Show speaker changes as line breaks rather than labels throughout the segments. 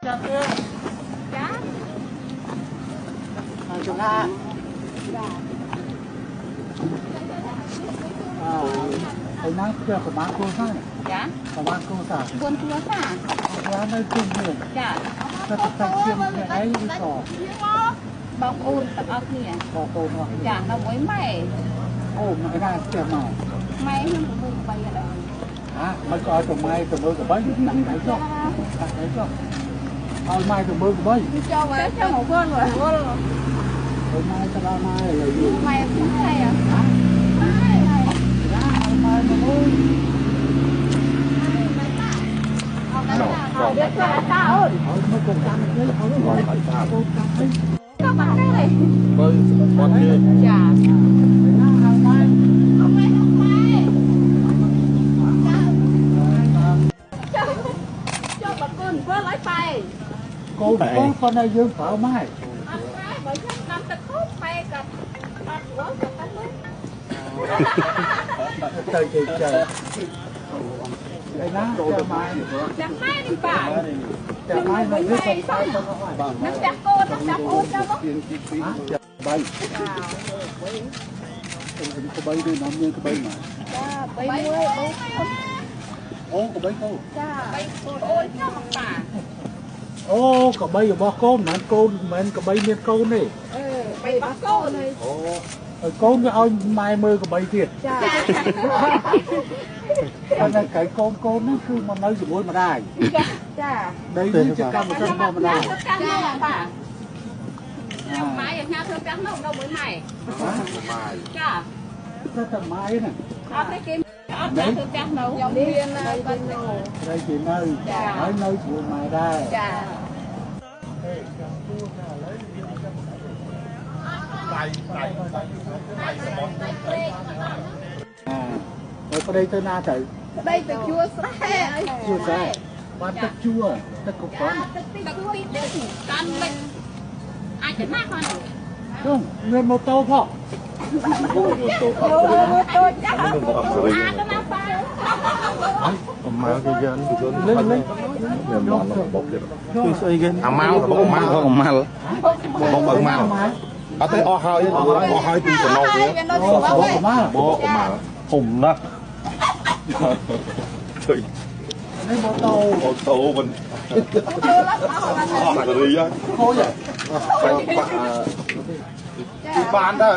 ចា
ចង្ហាអើហើយណាផ្ទះប្រមាណគ្រួសារ
ចា
ប្រមាណគ្រួសារ
4គ្រួសារ
ចានៅជុំគ្នា
ចា
តែតែជាងឯងឬក៏
បងប្អូនទាំងអស់គ្នា
បងប្អូនទាំងអស់គ្នា
ចានៅមួយម៉ែ
អូម៉ែណាផ្ទះមក
ម៉ែខ្ញុំ6 8ឥឡូវ
ហាមិនក៏ឲ្យទៅម៉ែទៅមើលកបីដាក់ដៃចុះដាក់ដៃចុះឲ្យម៉ែទៅមើលកបី
ចូលមកចូលមកវល់វល់
ទៅម៉ែទៅដល់ម៉ែឥឡូវ
ម៉ែខ្ញុំថៃហ៎ម៉ែ
ណាឲ្យម៉ែមកមើល
អត់ដល់តាអូន
ឲ្យមកកុំចាំទេឲ្យមកកុំចាំទេ
ក៏បាត់ដែរ
មើលបាត់ទេ
ចា
ណាឲ្យម៉ែ
អត់ម៉ែអត់ម៉ែចូលបគុណធ្វើឲ្យបែ
កូនកូនគាត់នៅយើងប្រើម៉ែ
អត់ម៉ែបើខ្ញុំដាំទឹកហូបបែក៏អត់រួចក៏ទៅមើល
ទៅគេចេះឯណាចូលម៉ែ
ចាំម៉ែនេះបា
ចាំម៉ែនៅនេះក៏
នឹងផ្ទះកូននឹងផ្ទះអូនចាំមក
បីក្បីនេះនាំមានក្បីមក
ចាបីមួយបង
អូក្បីកូន
ចាបីអូនចាំមកប៉ា
អូក្បីរបស់កូនមិនមែនកូនមិនមែនកបីមានកូនទេ
អឺបីរបស់កូន
អូហើយកូនវាឲ្យម៉ែមើលក្បីទៀត
ចា
ប៉ុន្តែកែកូនកូននេះគឺមកនៅជាមួយម្ដាយ
ចា
ដីនេះជាកម្មសិទ្ធិរបស់ម្ដាយ
ចាប៉ាម៉ែញ៉ាំធ្វើផ្ទះនោះនៅមួយម៉ែ
ម៉ែ
ចា
តែតែម៉ែណា
អត់ទេគេអត់ញ៉ាំធ្វើផ្ទះនៅខ្ញុំមានបាត់នៅ
ត្រីគេនៅហើយនៅជាមួយម៉ែដែរ
ចា
ដៃដៃដៃសមុទ្រ
អើប្តីទៅណាទៅ
ប្តីទៅជួស្រែ
ជួស្រែបានទឹកជួទឹកកប៉ុន
ទឹកទីជួទីកាន់លិចអាចទៅណាគាត់
ជុំមានម៉ូតូផង
ម៉ូតូ
ម៉ូតូចាស់អាចទៅណាប៉ា
ម៉ៅគេយ៉ាងទៅ
លេងលេង
មានមកបុកទៀត
គឺស្អីគេ
អាម៉ៅបុកម៉ៅ
ម៉ៅ
បុកបើម៉ៅអត់ទេអស់ហើយអស់ហើយពីចំណងវា
បុកម៉ៅ
បុកម៉ៅ
ធំណាស់
ជួយ
នេះម៉ូតូ
ម៉ូតូមិនអស់រីហ៎
ខូចហ៎
បានដែរ
ឥ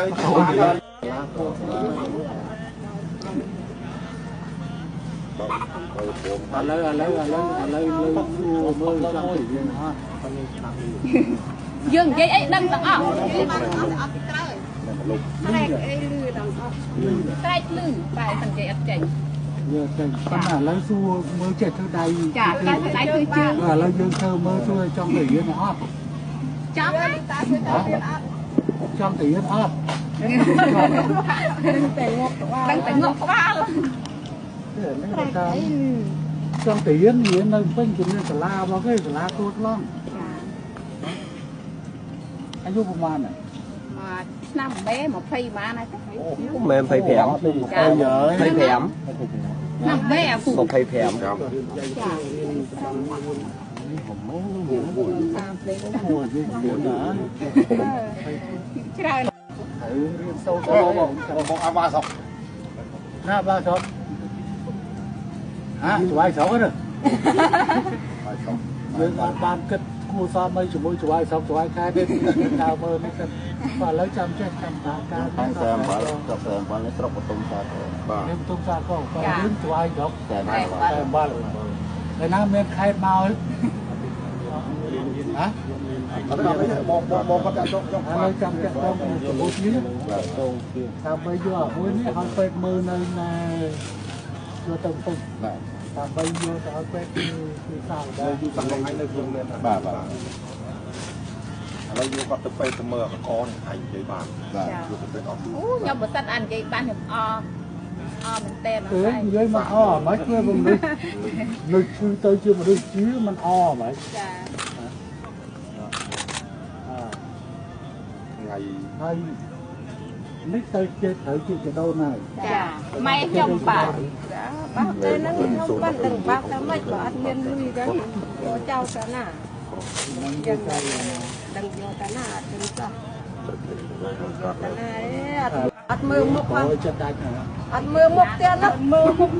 ឡូវឥឡូវឥឡូវឥឡូវលើសួរមើលចង់ទៅយើងហ៎
យើងនិយាយអីដឹងទាំងអស់អត់ពីក្រោយស្រែកអីលឺទាំងអស់ស្រែកលឺតែមិននិយាយអត់ចេញ
យើងចេញប៉ុន្តែឥឡូវសួរមើលចេះធ្វើដៃ
ចាតែដៃធ្វើជើង
ឥឡូវយើងធ្វើមើលធ្វើចង់ទៅរៀនអត់
ចង់ហើយតាធ្វើទៅរៀនអត់
ចង់ទៅរៀនអត់
ដឹងតែងក់ក្បាលដឹងតែងក់ក្បាល
នេះគេថាចង់ទៅរៀនរៀននៅពេញគេមានសាលាមកគេសាលាគោតឡង
ចា
អាយុប្រហែល
មួយឆ្នាំមេ20បានហើយទេ
អូមែន25
ចា
25
ឆ្នាំមេអាពូ
25
ចា
ច្រើន
ត្រូវរៀនសូត្របង
បងអាវ៉ាសក់
ណាបាសក់ហាស្វាយស្រុកហ្នឹងយើងអត់បានគិតគួសមអីជាមួយស្វាយស្រុកស្វាយខែទេដើរមើលនេះគិតបាទឥឡូវចាំចេះចាំតាការ
តាមសែមបាល់ស្រុកសែមបាល់ស្រុកបតុមសាគរ
បាទ
នេះបតុមសាគរបាទយើងស្វាយស្រុក
សែមបាល់
សែមបាល់ឯណាមានខេតមកហ៎
អត់ទេបងបងគាត់ចាក់ចុះ
ឥឡូវចាំចាក់តងជាមួយគ្នាដើម្បីយកអាមួយនេះឲ្យពេទ្យមើលនៅណាយកទៅពេញ
បាទ
ដើម្បីយកទៅឲ្យពេទ្យគឺសាល់ដែរ
យូរតាំងថ្ងៃនៅខ្លួនមាន
បាទបាទ
ឥឡូវយកគាត់ទៅពេទ្យទៅមើលកកនេះឯងនិយាយបាន
បាទ
យកទៅពេទ្យអត់
អូខ្ញុំបើសិនអាននិយាយបានខ្ញុំអអមែនតើ
ទេនិយាយមកអមិនធ្វើមនុស្សនៅឈឺទៅជាមនុស្សជាមិនអមិន
ចា
ថ្ងៃ
ហើយនេះទៅជាត្រូវជាចដូនហើយ
ចាម៉ែខ្ញុំបាទ
បាទពេលហ្នឹងខ្ញុំបានដឹងបាក់តែម៉េចបើអត់មានលុយចឹងចៅទៅណា
ចឹងដឹងយកតាណាអត់ដឹងសោះតាណាអត់មើលមុខផង
ចិត្តដាច់
អត់មើលមុខទៀតណាមើលមុខ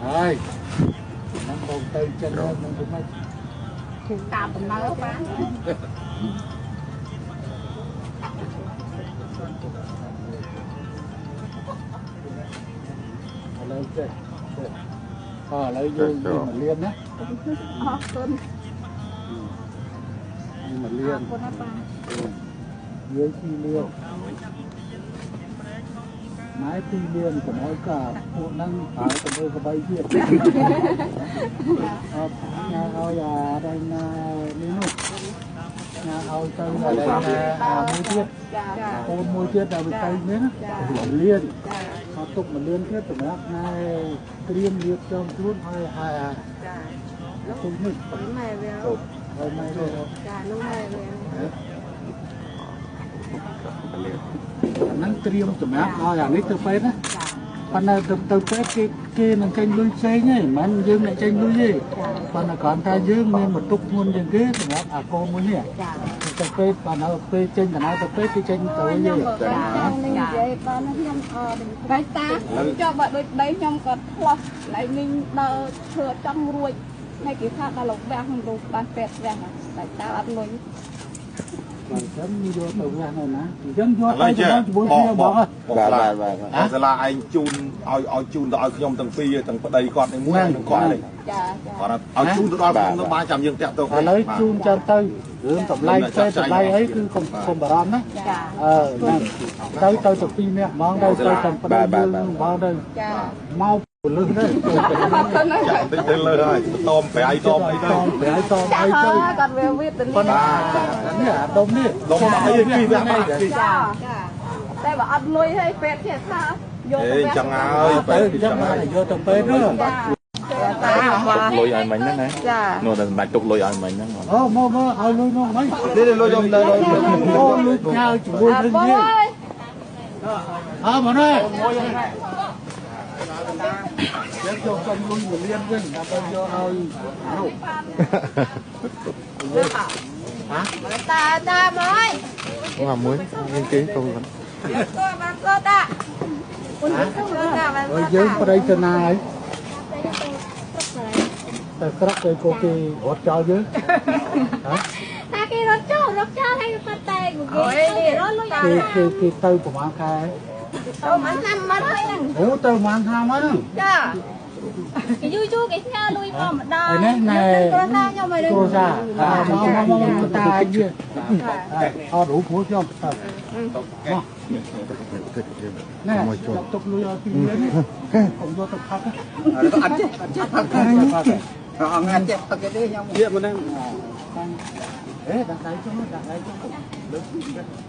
ហើយហ្នឹងបងទៅចិនហ្នឹងទៅមិន
តាមដំណើរបាន
ឥឡូវចេះអឥឡូវយើងមកលៀនណា
អរគុណ
មកលៀន
អរគុណណាប៉ា
យើងពីលៀនម៉ែពីលៀនកុំឲ្យកាពួកហ្នឹងប្រើទៅមើលក្បីទៀតអត់ញ៉ាឲ្យអាដៃណានេះនោះញ៉ាឲ្យទៅអាដៃណាអាមួយទៀតកូនមួយទៀតដែលវាទៅនេះណាលៀនអត់ទុកមកលៀនទៀតសម្រាប់ណែត្រៀមរៀបចំខ្លួនឲ្យហើយអា
ចា
ទុកនេះ
ម៉ែវា
ហើយម៉ែវា
ចានោះម៉ែវា
ហ្នឹងត្រៀមសម្រាប់ឲ្យអានេះទៅពេទ្យណាប៉ុន្តែទៅពេទ្យគេនឹងចេញលុយផ្សេងទេមិនមែនយើងអ្នកចេញលុយទេប៉ុន្តែគ្រាន់តែយើងមានបន្ទុកធ្ងន់ជាងគេសម្រាប់អាកូនមួយនេះទៅពេទ្យប៉ុន្តែពេលចេញកណ្ដាលទៅពេទ្យគេចេញទៅយើង
ចានិយាយបានខ្ញុំអត់តែតាចុះបើដូចដីខ្ញុំក៏ផ្លោះឡៃនេះដើរធ្វើចង់រួចហើយគេថាដល់លោកវះលោកបានពេទ្យវះតែតាអត់លុយ
បាទចឹងយកទៅវះនៅណាអញ្ចឹងយកទៅជាមួយគ្នាបង
បាទបាទសាលាឯងជូនឲ្យជូនទៅឲ្យខ្ញុំទាំងពីរទាំងប្តីគាត់នេះមួយនិងគាត់នេះ
ចា
គាត់ឲ្យជូនទៅដល់ខ្ញុំទៅបានចាំយើងតាក់ទៅ
ឥឡូវជូនចាំទៅរឿងតម្លៃពេទ្យតម្លៃអីគឺកុំបារម្ភណា
ចា
អឺហ្នឹងទៅទៅទៅពីរនាក់ហ្មងទៅទៅទាំងប្តីយើងហ្មងទៅ
ចា
មកពលឹះទៅ
ចាំតិចទៅលើហើយតមប្រៃតមអីទៅ
ប្រៃតមអីទៅ
គាត់វាវេទនា
នេះអាដុំនេះ
ដុំអីពីវះបាទ
ចាតែបើអត់លុយហើយពេទ្យគេថាយកទៅ
ចឹងហើយ
ពេទ្យចឹងហើយយកទៅពេទ្យនោះ
តា
ទុកលុយឲ្យមិញហ្នឹងណានោះតែសម្រាប់ទុកលុយឲ្យមិញហ្នឹង
អូមកមកឲ្យលុយនោះមិញ
នេះលុយខ្ញុំទៅលុយ
អូលុយញ៉ៅជាមួយនឹងនេះអើមកនេះយើងយកចំលុយមួយលានវិញដើម្បីយកឲ្យនោះ
ហ៎តាតាមកហើយ
មកមួយយើងគេទៅ
បានក៏តា
យើងប្តីទៅណាហើយតែស្រុកគេក៏គេរត់ចោលយើងហ៎
ថាគេរត់ចោលហើយគាត់តែគេរត់លុយ
គេគេទៅប្រហែលខែ
ទៅមួយឆ្នាំមកហើយហ្នឹង
អូទៅមួយឆ្នាំមកហ្នឹង
ចា
គេយូរយូរគេផ្ញើលុយមកម្ដង
នេះណែ
គ្រួសារខ្ញុំឲ្យ
គ្រួសារមកមកតាយាអត់រូបព្រោះខ្ញុំទៅណែមកទុកលុយឲ្យពីនេះកុំយកទៅផឹក
អត់ចេះអត់ចេះផឹកអង្គអត់ចេះផឹកទេខ្ញុំ
ទៀតមកហ្នឹងអេដាក់ដៃចុះដាក់ដៃចុះលើ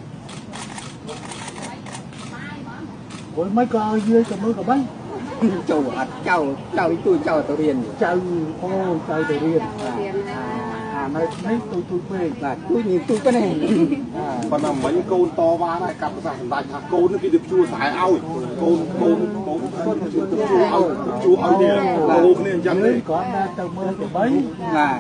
អូយមិនក៏ឲ្យយាយទៅមើលក៏បាន
ចូលអត់ចៅចៅជួយចៅទៅរៀន
ចៅអូចៅទៅរៀនអានៅនេះទូទូពេក
បាទជួយញីទូប៉ុណ្ណេះ
ប៉ុន្តែមិញកូនតវ៉ាដែរកាប់ប្រសាសន៍សម្ដេចថាកូនគេទៅជួស្រែឲ្យកូនកូនកូនទៅជួឲ្យជួឲ្យនេះលោគ្នាអញ្ចឹងទេ
គាត់តែទៅមើលទៅបី
បាទ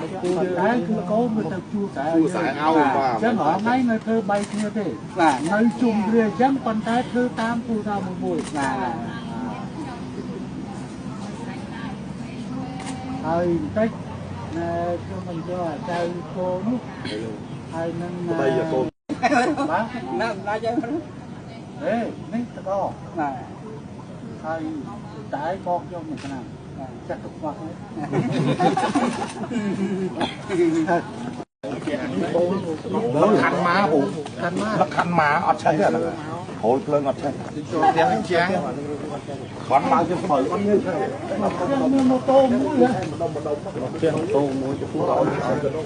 តែគឺកូនវាទៅជួស្រែ
ជួស្រែឲ្យបាទ
អញ្ចឹងរាល់ថ្ងៃនៅធ្វើបីគ្នាទេ
បាទ
នៅជុំគ្នាអញ្ចឹងប៉ុន្តែធ្វើតាមគូតាមមួយ
បាទ
ហើយបន្តិចណែខ្ញុំមិនយកអាចៅកូននោះហើយនឹង
ប្តីកូន
បាទ
ណាណាចឹង
អេនេះតក
បាទ
ហើយតែបងខ្ញុំមួយឆ្នាំចាក់ទឹកខ្វះហ្នឹង
ខាន់ម៉ាពូ
ខាន់ម៉ា
ខាន់ម៉ាអត់ឆេះទេអាហ្នឹងហូលភ្លើងអត់ឆេះចូលផ្ទះជាងគាត់មកជាស្មៅអត់ងាយឆេះ
មានម៉ូតូមួយហ៎
ផ្ទះម៉ូតូមួយទៅឲ្យទៅនោះ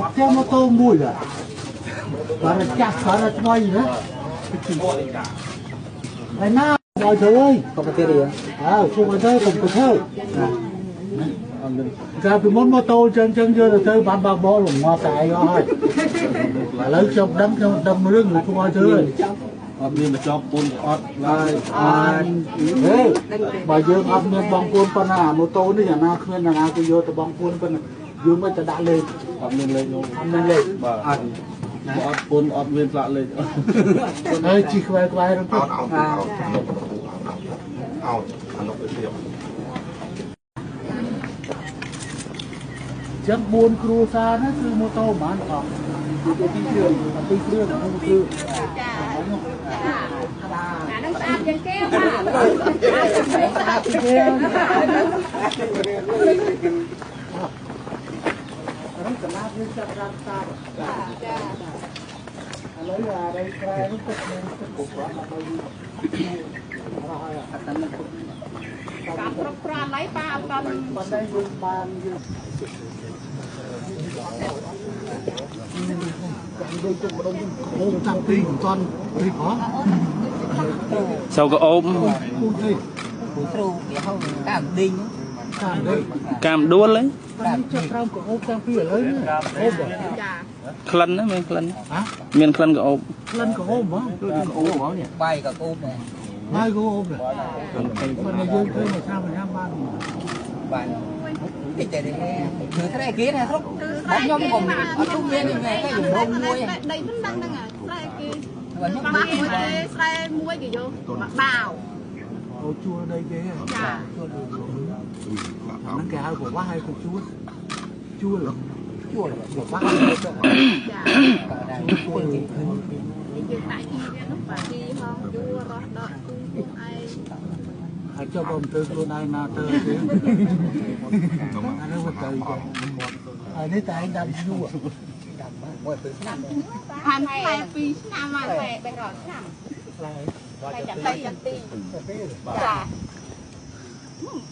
ផ្ទះម៉ូតូមួយហ៎បាទចាស់បាទថ្មីហ៎ហើយណាឲ្យធ្វើអើយក
ុំទៅទៀត
អើជួយឲ្យធ្វើកុំទៅធ្វើកាលពីមុនម៉ូតូចឹងចឹងយកទៅធ្វើបានបើកបរលងងាប់តែឯងអស់ហើយឥឡូវខ្ញុំដឹងខ្ញុំដឹងរឿងជួយឲ្យធ្វើ
ត់មានបញ្ចប់ពុនអត់ឡើយ
អត់ហេបើយើងអត់មានបងពួនប៉ុណ្ណាម៉ូតូនេះអាណាគ្មានអាណាគេយកទៅបងពួនប៉ុណ្ណាយើងមិនទៅដាក់លេខ
អត់មានលេខនោះ
អត់មានលេខ
បាទអត់អត់ពុនអត់មានផ្លាកលេខ
ហើយជីក្បែរក្បែរហ្នឹង
អត់អត់អត់អត់អត់ទៅទៀត
ចឹង4គ្រួសារហ្នឹងគឺម៉ូតូប្រហែលអស់ពីគ្រឿងពីគ្រឿងមួយគ្រឿង
ចាអាហ្នឹងស្អាតជាងគេបាទ
ស្អាតជាងគេហ្នឹងកណាត់យើងចាប់រាប់តា
ចា
ឥឡូវអារៃក្រែនោះទឹកមានទឹកគ្រប់គ្រាន់ដើម្បីរស់ហើយអត់តែនឹង
ការគ្រប់គ្រាន់ហើយប៉ាអត់
ប៉ុន្តែយើងបានយើងដូចទុកម្ដុំអូមតាំងពីមិនទាន់រីកហ៎
សូវក៏អូម
ពូទេ
ពូទ្រូគេហៅកាមឌីង
កាមឌីង
កាមដួលហ៎
ចាប់ក្រោមក៏អូបតាំងពីឥឡូវនេះអូប
ចា
ក្លិនណាមានក្លិនមានក្លិនក៏អូប
ក្លិនក៏អូបហ្មង
ក៏អូបហ្មងនេះ
បាយក៏អូបដែរ
បាយក៏អូបដែរប៉ុន្តែយើងធ្វើមួយឆ្នាំមួយឆ្នាំបាន
បានតិចតែនេះគឺស្រែគេណាស្រុកខ្ញុំក៏អត់មាននេះគេជំរុំមួយ
ដីមិនដឹងហ្នឹងស្រែគេខ្ញុំបាក់មួយគេស្រែមួយគេយកមកបាវ
អូជួលដីគេ
ចា
ជួលហ្នឹងគេហៅប្រវាស់ហើយគេជួលជួលជួលប្រវាស់
ចា
ជួលគេ
យើងដាក់ជីវានោះបាទជីហងជួលរស់ដកគូខ្លួនឯង
ហើយចុះបើមិនទៅខ្លួនឯងណាទៅទេអានេះវាទៅហើយនេះតែឯងដាំយូរ
ដាំមួយពីឆ្នាំ
ហាន់ផ្លែ2ឆ្នាំហើយផ្លែបេះរត់ឆ្នាំ
ផ្លែ
ផ្លែចន្ទីចា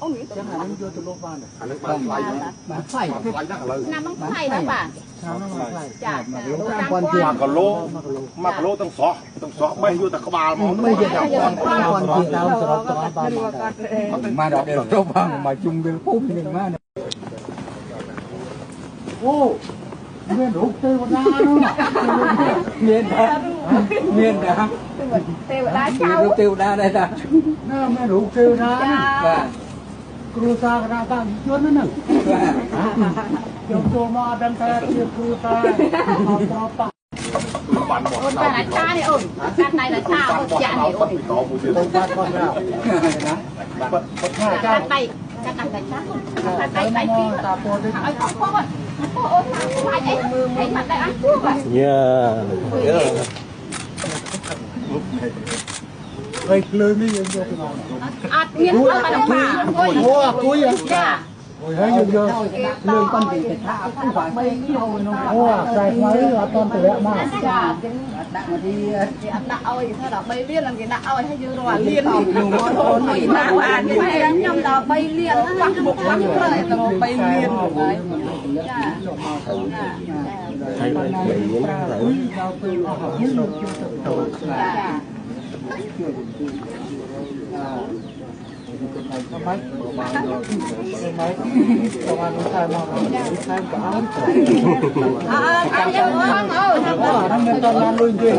អូនេះ
ចឹងអានេះយកទៅលក់បាន
អានេះបានថ្លៃ
បានថ្លៃ
ថ្លៃណាស់ឥឡូវ
ឆ្នាំហ្នឹងថ្លៃណាស់បាទ
ឆ្នាំហ្នឹងថ្លៃ
ចា
1គីឡូ
1គីឡូទាំងស្រស់ទាំងស្រស់បេះយកតែក្បាលមក
មិនយកតែ1000
ជាដើមសរុបទាំងអស់បាន
មកដល់ទៅបងមកជុំវាពុំនឹងមក
អូមានរូបទេវតានោះ
មានដែរមានដែរ
ទេវតាចៅ
រូបទេវតាដែរតា
ណាមានរូបទេវតា
បាទ
គ្រួសារគណៈបក្សជនហ្នឹងខ្ញុំចូលមកអត់ដឹងថាជាគ្រួសារអត់ប្រប៉
បានបោះ
អូនបានអាចារ្យនេះអូនកាន់ដៃអាចារ្យអូនចាក់នេះអូន
មួយទៀត
បានបោះណា
បាត់បាត់
កាន់ដៃកាន់ដៃអាចារ្យកាន់ដៃដៃពីរ
តាពោនេះ
ឲ្យអត់ពោពោអូនខ្លាចអីអីបាត់ដៃអត់ពោបាទ
យ៉ា
ហើយភ្លើងនេះយើងយកទៅណា
អត់មានអត់បានប៉ា
អូអាគួយ
ចា
អូយហើយយើងយក
ភ្លើងប៉ុនគេថាអត់បាន
អូអាខ្សែខ្មៅអត់តន់តម្លាក់មក
ចា
ដាក់មកទី
គេអត់ដាក់ឲ្យថាដល់3លានឡើងគេដាក់ឲ្យហើយយើងរកអាលាននេះអូននេះណាអានេះខ្ញុំដល់3លានហ្នឹងខ្ញុំមុខខ្ញុំទៅដល់3លានហើយចា
ហើយ3លាន
ដល់ពេលអស់ហើយយើងចូលទៅ
ចា
ថ្មីថ្មីប្រហែលខែមកខែក៏អត់
អើអត់យើងផងអូ
អាហ្នឹងមានតបានលុយទេ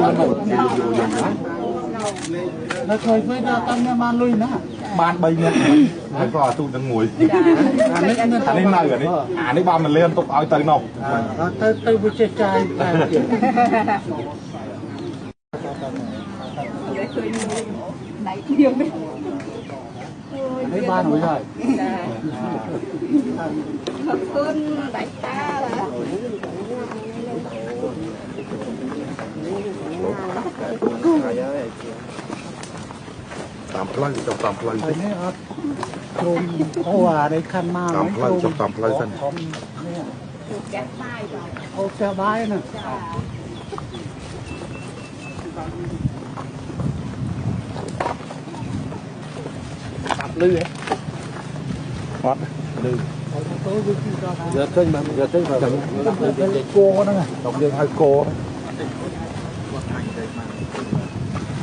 នៅឃើញវិញដល់តាមមានបានលុយណា
បាន3នាក់ហើយក៏អាទូនឹងមួយ
អានេះមាន
អានេះនៅអានេះអានេះបាន1លានទុកឲ្យទៅនោះ
ទៅទៅវាចេះចាយតែទៀត
ដៃខ្ញុំនេះ
នេះបានរួចហើយ
ចាអរគុណដៃតា
តាមផ្លូវចុះតាមផ្លូវ
ហើយនេះអត់ក្រុមអូអានេះខាន់មក
តាមផ្លូវចុះតាមផ្លូវសិន
នេះ
ផ្ទះបាយបាទ
អូផ្ទះបាយណា
ចា
ស្ដាប់លឺហ៎អត់លឺយកឃើញបាទយកឃើញបាទ
គោហ្នឹង
ខ្ញុំយើងហៅគោ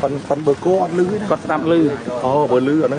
ប៉ិនបើគោអត់លឺណា
គាត់ស្ដាប់លឺ
អូបើលឺអាហ្នឹង